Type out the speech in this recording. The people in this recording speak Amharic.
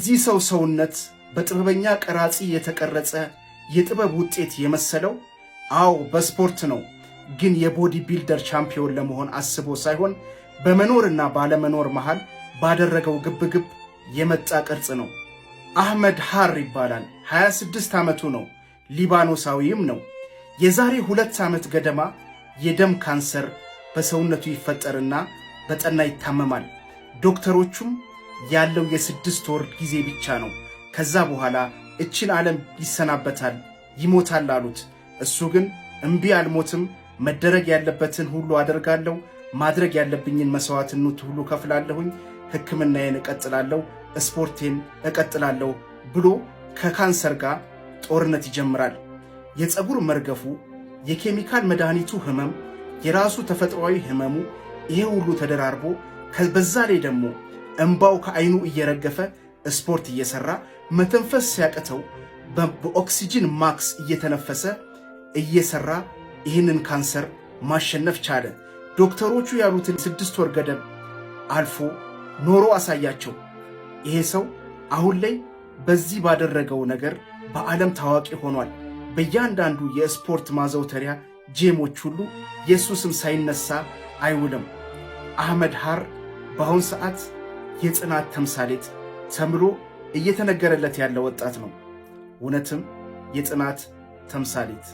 የዚህ ሰው ሰውነት በጥበበኛ ቀራጺ የተቀረጸ የጥበብ ውጤት የመሰለው፣ አዎ፣ በስፖርት ነው። ግን የ body builder champion ለመሆን አስቦ ሳይሆን በመኖርና ባለመኖር መሃል ባደረገው ግብግብ የመጣ ቅርጽ ነው። አህመድ ሃር ይባላል። 26 ዓመቱ ነው። ሊባኖሳዊም ነው። የዛሬ 2 ዓመት ገደማ የደም ካንሰር በሰውነቱ ይፈጠርና በጠና ይታመማል። ዶክተሮቹም ያለው የ6 ወር ጊዜ ብቻ ነው፣ ከዛ በኋላ እችን ዓለም ይሰናበታል፣ ይሞታል አሉት። እሱ ግን እምቢ፣ አልሞትም፣ መደረግ ያለበትን ሁሉ አደርጋለሁ፣ ማድረግ ያለብኝን መስዋዕትነት ሁሉ ከፍላለሁኝ፣ ሕክምናዬን እቀጥላለሁ፣ ስፖርቴን እቀጥላለሁ ብሎ ከካንሰር ጋር ጦርነት ይጀምራል። የፀጉር መርገፉ፣ የኬሚካል መድኃኒቱ ህመም፣ የራሱ ተፈጥሯዊ ህመሙ፣ ይሄ ሁሉ ተደራርቦ በዛ ላይ ደግሞ እንባው ከአይኑ እየረገፈ ስፖርት እየሰራ፣ መተንፈስ ሲያቅተው በ oxygen mask እየተነፈሰ እየሰራ ይህንን ካንሰር ማሸነፍ ቻለ። ዶክተሮቹ ያሉትን 6 ወር ገደብ አልፎ ኖሮ አሳያቸው። ይሄ ሰው አሁን ላይ በዚህ ባደረገው ነገር በዓለም ታዋቂ ሆኗል። በእያንዳንዱ የስፖርት ማዘውተሪያ ጄሞች ሁሉ የእሱ ስም ሳይነሳ አይውልም። አህመድ ሃር በአሁን ሰዓት የጽናት ተምሳሌት ተብሎ እየተነገረለት ያለ ወጣት ነው። እውነትም የጽናት ተምሳሌት።